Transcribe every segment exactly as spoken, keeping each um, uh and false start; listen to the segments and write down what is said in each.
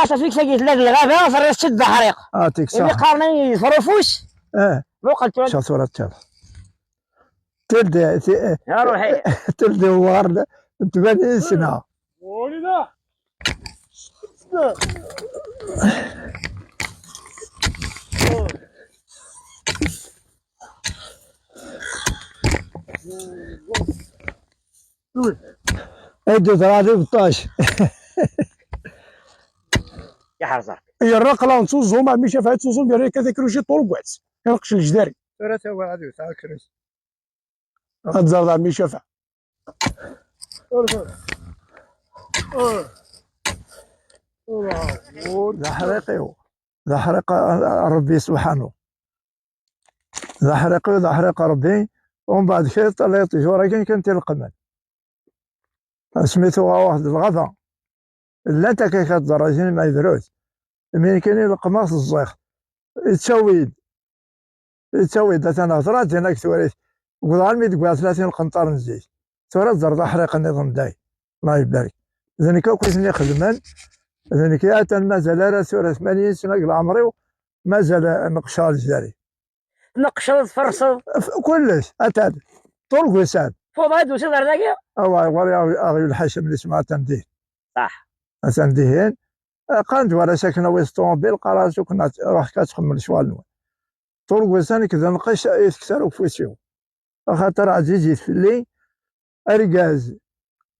Tafikt-agi tella di lɣaba, terriḍ-tt-id d aḥriq. Ah, imi qqaren-iyi yeḍfer ufus. Eh. Muqel tura. Tura teččaḍ. Teldi, te-, ya ruḥi. Teldi uɣar n tmanyin sna. وليدة. Ay d-yeḍra di beṭṭac. Iḥrez Ṛebbi. Yerra qlaɣ n tuẓum, ɛemmi Cafaɛ tuẓum, yerra akka takruci ṭulgwat. Ineqc lejdari. Tura tawa ad yesɛa akrus. Ad tẓerḍ ɛemmi Cafaɛ. D aḥriq-iw. D aḥriq a, a Ṛebbi subḥanu. D aḥriq-iw, d aḥriq Ṛebbi. Umbeɛd kra taliḍ tjura kan kan tileqmen. Asmi tuɣa waḥed lɣaba. Llant akka kan tẓerrajin ma yedrut. Mi nekkini leqmeɣ teẓẓiɣ. Yettawi-d. Yettawi-d atan hḍra, ǧǧan-ak twari. Wwḍeɣ almi d-wwiɣ tlatin lqenṭar n zik. Tura tẓerḍ aḥriq nniḍen day. Allah ibarek. D nekk akk i ten-ixedmen. D nekk atan mazal ara tura tmanyin sna deg leɛmer-iw. Mazal neqqceɣ lejdari. Tneqqceḍ, tferseḍ. F-, kullec, atan. Ṭul gusan. Tuḍa i d-tusiḍ ar dagi? Awa, ɣur-i aɣ-, aɣyul Ḥacem n isem atan dihin. Saḥ. Atan dihin. Eh, qqaren-d warrac akken awi ṭṭumobil, qqaren-as ukken ad, ruḥ kan txemmel ccɣel-nwen. Ṭul gusan nekk d anqec i tekter ufus-iw. Axaṭer ɛzizit fell-i, argaz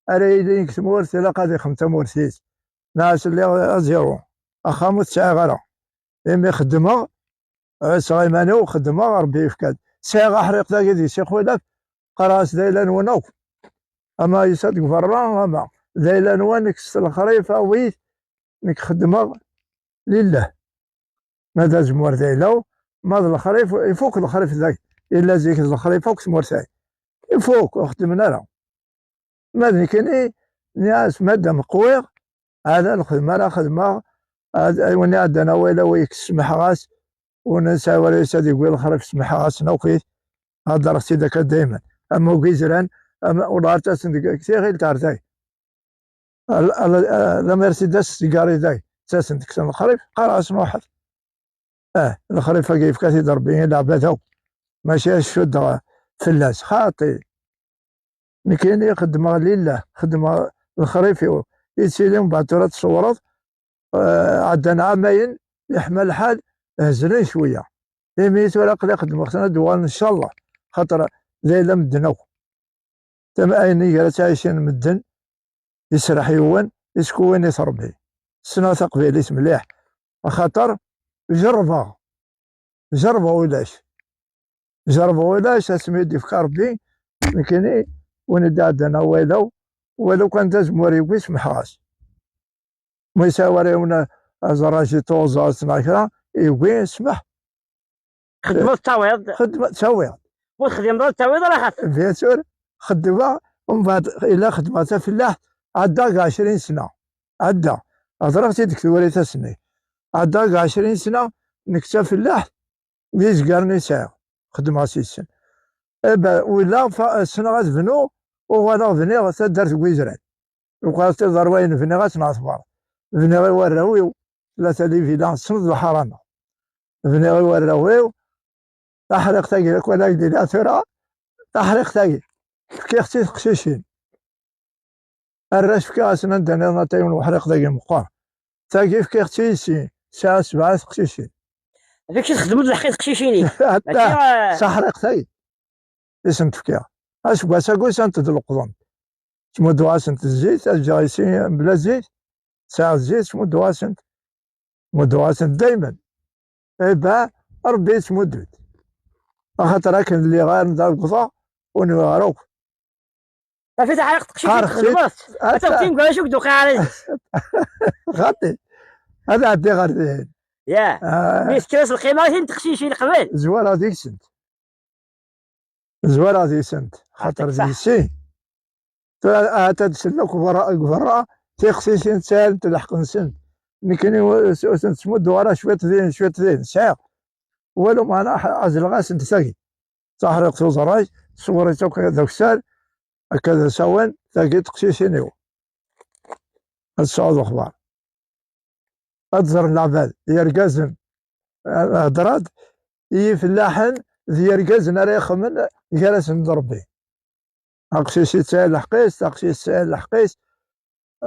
ara yilin deg tmurt, ilaq ad ixdem tamurt-is. Nɛas lliɣ aziru, axxam ur t-sɛiɣ ara. Imi xeddmeɣ, ɛusseɣ iman-iw, xeddmeɣ, Ṛebbi yefka-d. Sɛiɣ aḥriq dagi di Sixulaf, qqareɣ-as d ayla-nwen akk. Ama yusa-d deg berra, ama d ayla-nwen, kkset lexrif, awit, nekk xeddmeɣ lillah. Ma d azemmur d ayla-w, ma d lexrif, ifuk lexrif dagi. Illa zik d lexrif akk tmurt-agi. Ifuk, ur xeddmen ara. Ma d nekkini, nniɣ-as, madam qwiɣ, ala lxedma ara xedmeɣ, ad, win iɛeddan awal-a, wa yekkes, semmḥeɣ-as, win nesɛi wara yusa ad yewwi lexrif, semmḥeɣ-asen akk-it, heddreɣ-tt-id akka daymen. Ama deg izran, ama, wellah ar ttasen deg, deg tiɣilt ar day. Al-, al-, la Mercedes, tigaṛi day, ttasen-d kksen lexrif, qqareɣ-asen ruḥet. Ah, lexrif-agi yefka-t-id Ṛebbi i leɛbad akk. Mačči ad cuddeɣ fell-as. Xaṭi. Nekkini xeddmeɣ lillah, xeddmeɣ lexrif-iw. Yettili mbeɛd tura tṣewreḍ, eh, ɛeddan ɛamayen, yeḥma lḥal, hezlen cwiya. Imi tura aql-i xeddmeɣ-ten ad d-uɣalen, ncallah. Xaṭer d ayla medden akk. Tam-, ayen i gar ad ttɛicin medden, yesraḥ yiwen, yeskuwin-it Ṛebbi. Ssneɣ taqbaylit mliḥ, axaṭer jerrbeɣ, jerrbeɣ ulac. Jerrbeɣ ulac, asmi i d-ifka Ṛebbi, nekkini, win i d-iɛeddan awal-iw, walu kan d azemmur yewwi, semmḥeɣ-as. Ma yesɛa wara yiwen aẓerraǧ i tuɣẓert neɣ kra, yewwi, smeḥ. Xedmeḍ tawiḍ. Xedmeḍ tawiḍ. Ur texdimeḍ, ur tawiḍ ara xaṭi. Bien sûr, xeddmeɣ, umbeɛd ila xedmeɣ tafellaḥt, ɛeddaɣ deg ɛecrin sna. Ɛeddaɣ. Hedreɣ-tt-id deg tewrirt ass-nni. Ɛeddaɣ deg ɛecrin sna, nekk d tafellaḥt, d izgaren i sɛiɣ. Xedmeɣ s yis-sen. Eba, ula fa-, ssneɣ ad bnuɣ, uɣaleɣ bniɣ taddart n Wizran. Uqalet iḍerwayen bniɣ-asen ɣer tbar. Bniɣ i warraw-iw, tlata livila, tessneḍ lḥarama. Bniɣ i warraw-iw, taḥriqt-agi akk ala d-iliɣ tura, taḥriqt-agi, fkiɣ-tt i teqcicin. Arrac fkiɣ-asen anda nniḍen ata yiwen uḥriq dagi meqqer. Tagi fkiɣ-tt i yessi, tesɛa sebɛa teqcicin. D acu txedmeḍ lḥeqq i teqcicin-ik? Mačči, eh, s aḥriq-tagi i sent-fkiɣ. Aseggas-agi usant-d leqḍent. Ttmudduɣ-asent zzit, ad ǧǧeɣ yessi mebla zzit, sɛiɣ zzit, ttmudduɣ-asent. Ttmudduɣ-asent daymen. Iba, Ṛebbi yettmuddu-d. Axaṭer akken lliɣ anda wwḍeɣ, ur nwiɣ ara akk. Tafi taḥriqt teqcict i txedmeḍ. Ad tafeḍ timgara acu i d-uqiɛ ara yis. Xaṭi. Ad ɛeddiɣ ɣer dihin. Ya. Ah. Mi tekker-as lqima i tin teqcicin qbel. Zwareɣ deg-sent. Zwareɣ deg-sent. Xaṭer d yessi. Tura ahat ad sellen akk berra, deg berra, Tiqsisin ttarent lḥeqq-nsent. Nekkini ur ur sen-ttmudduɣ ara cwiṭ din, cwiṭ din. Sɛiɣ. Walu ma ɛezleɣ-asent tagi. Taḥriqt uẓray, ṣṣwur-is akk d akessar, akka d asawen, tagi d teqcicin-iw. Ad tesɛuḍ lexbar. Ad ẓren leɛbad, yergazen, eh, hedra-d i yifellaḥen d yergazen ara ixemmen gar-asen d Rebbi. Aqcic yesɛa lḥeqq-is, taqcict tesɛa lḥeqq-is,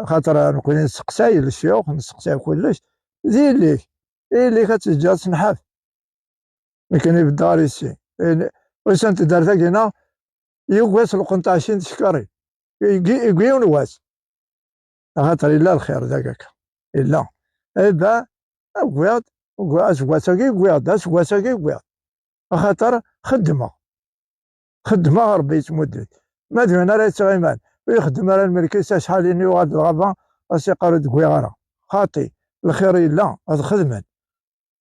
axaṭer nekkni nesteqsay lecyux, nesteqsay kullec. D yelli-k, yelli-k ad teǧǧeḍ tenḥaf. Nekkni beddeɣ ar yessi. Usan-d ar tagi-nneɣ, yuggas lqent ɛecrin tcekkarin. Yeggi yeggi yiwen wass. Axaṭer yella lxir dagi akka. Yella. Iba, wwiɣ-d, wwiɣ-, aseggas-agi wwiɣ-d, aseggas-agi wwiɣ-d. Axaṭer xeddmeɣ. Xeddmeɣ, Rebbi yettmuddun. Ma d win ara yettɣiman, ur ixeddem ara lmelk-is, acḥal-ini yuɣal-d lɣaba, as iqqar ur d-wwiɣ ara. Xaṭi, lxir yella, ad xedmen.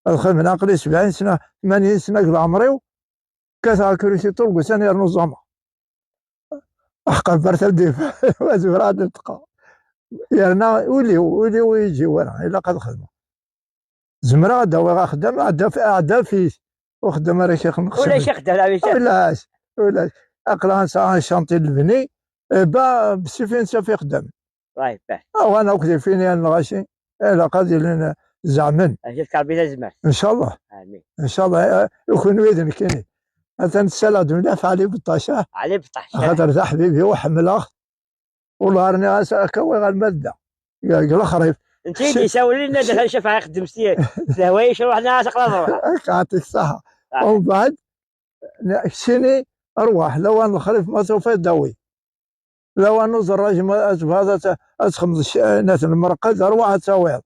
Ad xedmen, aql-i sebɛin sna, tmanyin sna deg leɛmer-iw, kkateɣ akrusi ṭul deg ussan yernu ẓẓameɣ. Aḥqaber tabdit, wa zemreɣ ad neṭqeɣ. Yerna ul-iw, ul-iw ur yi-ǧǧi wara, ilaq ad xedmeɣ. Zemreɣ ad d-awiɣ axeddam, aɛdaf-, aɛdaf-it. Uxeddam ara k-ixen-, Ulac axeddam, la, ulac. Ulac, ulac. Aql-aɣ nesɛa chantier n lebni, eh, ba, bessif i nsafi ixeddam. Waḥed, waḥed. Awan akk di fini n lɣaci, ilaq ad ilin zeɛmen. Ad yefk Rebbi tazmert. Ncallah. Amin. Ncallah, eh, i kunwi d nekkini. Atan tessalaɣ-d mliḥ ɣef Ɛli Beṭṭac, ah. Ɛli Beṭṭac, ah. Axaṭer d aḥbib-iw, ḥemmleɣ-t. Ur la rniɣ-as akka wiɣ alma d da. Deg lexrif. Netta i d-yessawlen, nna d Ḥasan Cafeɛ ixeddem s ti-, s lehwa-is, ruḥ-nna-as aql-aɣ nruḥ. Akka, ɛṭik ṣṣeḥḥa. Ah. Umbeɛd, n-, keččini, rwaḥ, lawan lexrif ma tufiḍ d awi. Lawan uẓerraj ma ad tebɣiḍ ad t-, ad txedmeḍ c-, nat lmerqed, rwaḥ ad tawiḍ.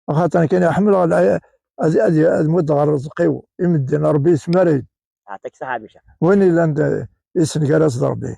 Axaṭer nekkini ḥemmleɣ lɛi-, ad, ad, ad muddeɣ rrezq-iw i medden, Rebbi yesmar-iyi-d. Ɛṭik ṣṣeḥḥa, a Mica. Win yellan d, yessenger-as-d Rebbi.